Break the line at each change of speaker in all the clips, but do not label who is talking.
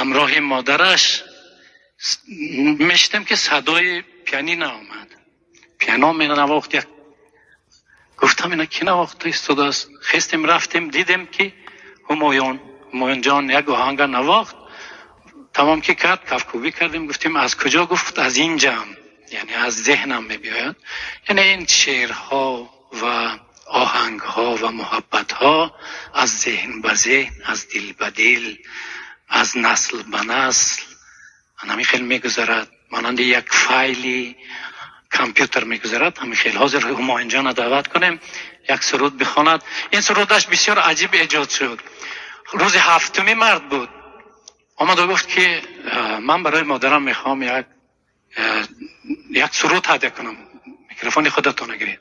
Ҳамроҳи модараш мешитем ки садои пианино омад. Пиано менавохт. Як гуфтам ина ки навохта истодааст. Хестем, рафтем, дидем ки Ҳумоюн, Ҳумоюнҷон як оҳанга навохт. Тамом ки кард, кафкӯбӣ кардем, гуфтем аз куҷо? Гуфт аз инҷам, яъне аз зеҳнам мебиёяд. Яъне ин шеърҳо ва оҳангҳо ва муҳаббатҳо аз зеҳн ба зеҳн, аз дил ба дил, аз насл ба насл ҳамин хел мегузарад, монанди як файли компютер мегузарад. Ҳамин хел ҳозир Ҳумоюнҷонро даъват кунем, як суруд бихонад. Ин сурудаш бисёр аҷиб эҷод шуд. Рӯзи ҳафтуми март буд. Омаду гуфт ки ман барои модарам мехоҳам як суруд ҳадя кунам. Микрофони худатонро гиред.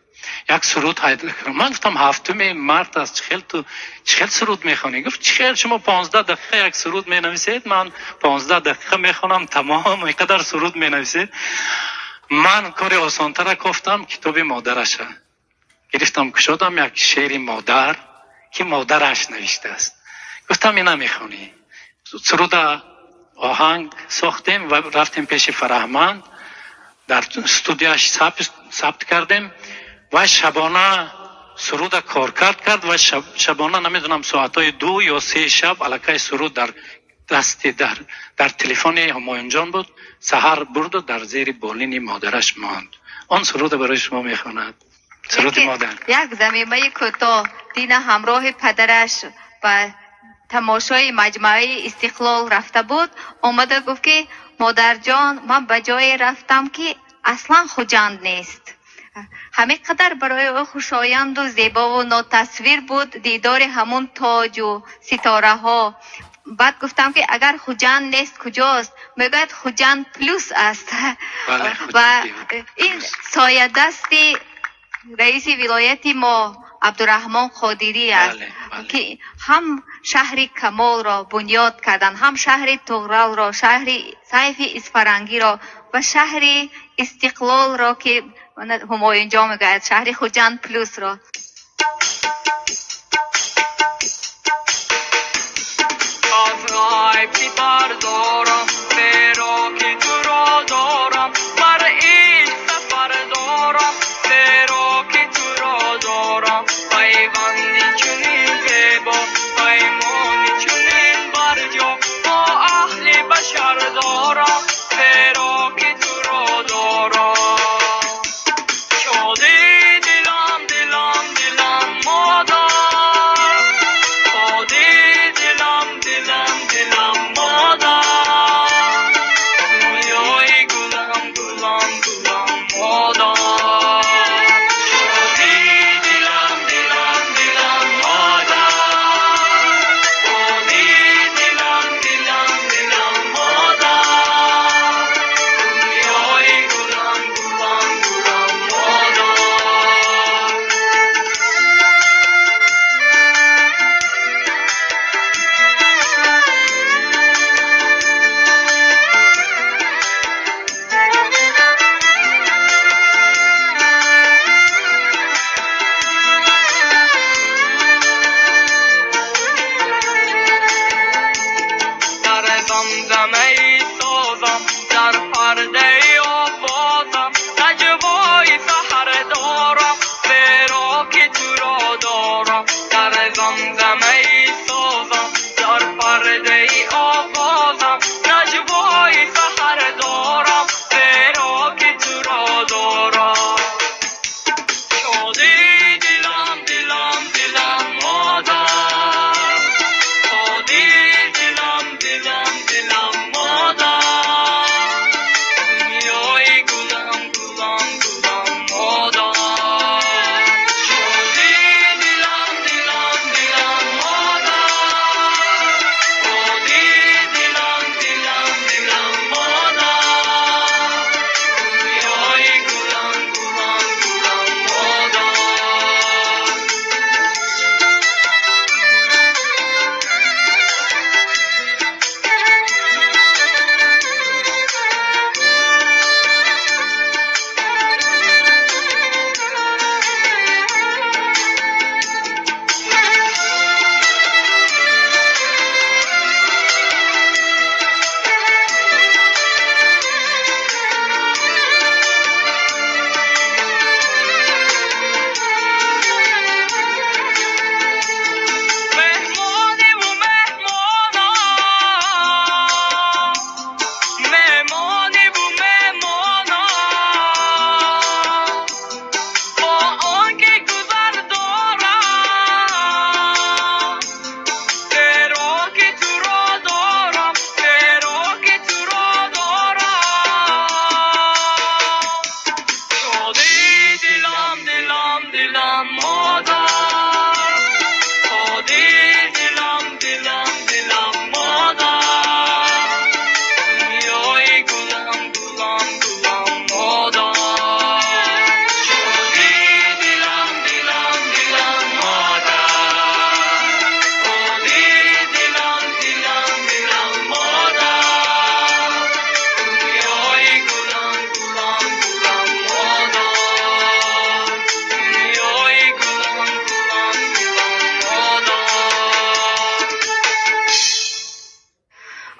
Як суруд ҳадя кунам. Ман гуфтам ҳафтуми март аст, чӣ хел ту чӣ хел суруд мехонӣ? Гуфт чӣ хел шумо 15 дақиқа як суруд менависед, ман 15 дақиқа мехонам, тамом, ин қадар суруд менависед. Ман кори осонтара кофтам, китоби модараша гирифтам, кушодам, як шеъри модар ки модараш навиштааст. Гуфтам ина мехонӣ. Суруда оҳанг сохтем ва рафтем пеши Фараҳманд, дар студияш сабт кардем ва шабона суруда коркард кард ва шабона намедонам соатҳои 2 ё 3 шаб аллакай суруд дар дасти дар телефони Ҳумоюнҷон буд. Саҳар бурду дар зери болини модараш монд. Он суруда барои шумо мехонад. Суруди модар.
Як замимаи кӯтоҳ. Дина ҳамроҳи падараш ба тамошои маҷмӯаи Истиқлол рафта буд. Омада гуфт ки модарҷон, ман ба ҷое рафтам ки аслан Хуҷанд нест. Ҳамин қадар барои ӯ хушоянду зебову нотасвир буд дидори ҳамун тоҷу ситораҳо. Баъд гуфтам ки агар Хуҷанд нест, куҷост? Мегӯяд Хуҷанд плюс аст. Ва ин соядасти раиси вилояти мо Абдураҳмон Қодирӣ аст, ки ҳам шаҳри Камолро бунёд карданд, ҳам шаҳри Туғралро, шаҳри Сайфи Исфарангиро ва шаҳри Истиқлолро, ки Ҳумоюнҷон мегӯяд шаҳри Хуҷанд плюсро.
Аз ғайб сипар дорам, зеро ки туро дорам, бар ишқ сафар дорам, зеро ки туро дорам. Пайванди чунин зебо, паймони чунин барҷо бо аҳли башар дорам, зеро ки туро дорам. Шоди дилам, дилам, дилам модар, шоди дилам, дилам, дилам модар, дунёи гулам, гулам, гулам модар, шоди дилам, дилам, дилам модар, шоди дилам, дилам, дилам модар, дунёи гулам, гулам, гулам модар. Дар замзамаи созам, дар пардаи овозам, наҷвои саҳар дорам, зеро ки туро дорам. Дар замзамаи созам, дар пардаи овозам, наҷвои саҳар дорам, зеро ки туро дорам. Шоди дилам, дилам, дилам модар, шоди дилам, дилам, дилам модар, дунёи гулам, гулам, гулам модар, шоди дилам, дилам, дилам модар, шоди дилам.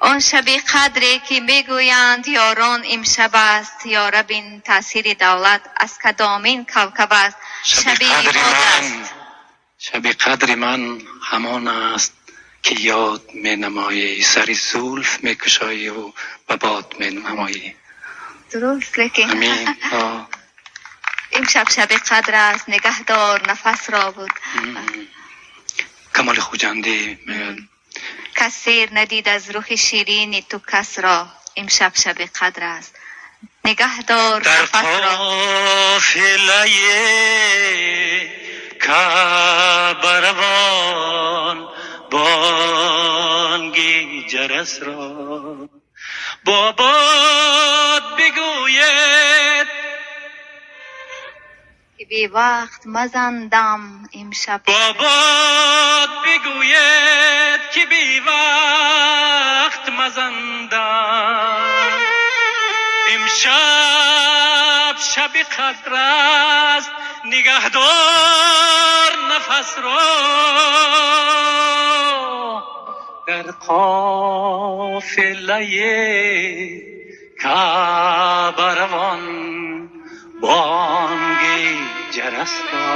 Он шаби қадре, ки мегӯянд ёрон, имшаб аст. Ё Раб, ин таъсири давлат аз кадомин кавкаб аст?
Шаби
Шаби
қадри
ибод
ман
аст.
Шаби қадри ман ҳамон аст, ки ёд менамоӣ, сари зулф мекушоиву ба бод менамоӣ.
Дуруст, лекин
Амин.
Имшаб шаби қадр аст, нигаҳдор нафасро буд.
Камоли Хуҷандӣ мегӯяд:
Кас сер надид аз рухи ширини ту касро. Имшаб шаби қадр аст, нигаҳдор
Дар
нафасро.
Қофилаи Каъбаравон бонги ҷарасро бо бод бигӯед,
ки бевақт мазандам имшаб.
Бо бод бигӯед, ки бевақт мазандам. Имшаб шаби қадр аст, нигаҳдор нафасро. Дар қофилаи Каъбаравон бонги ҷарасро.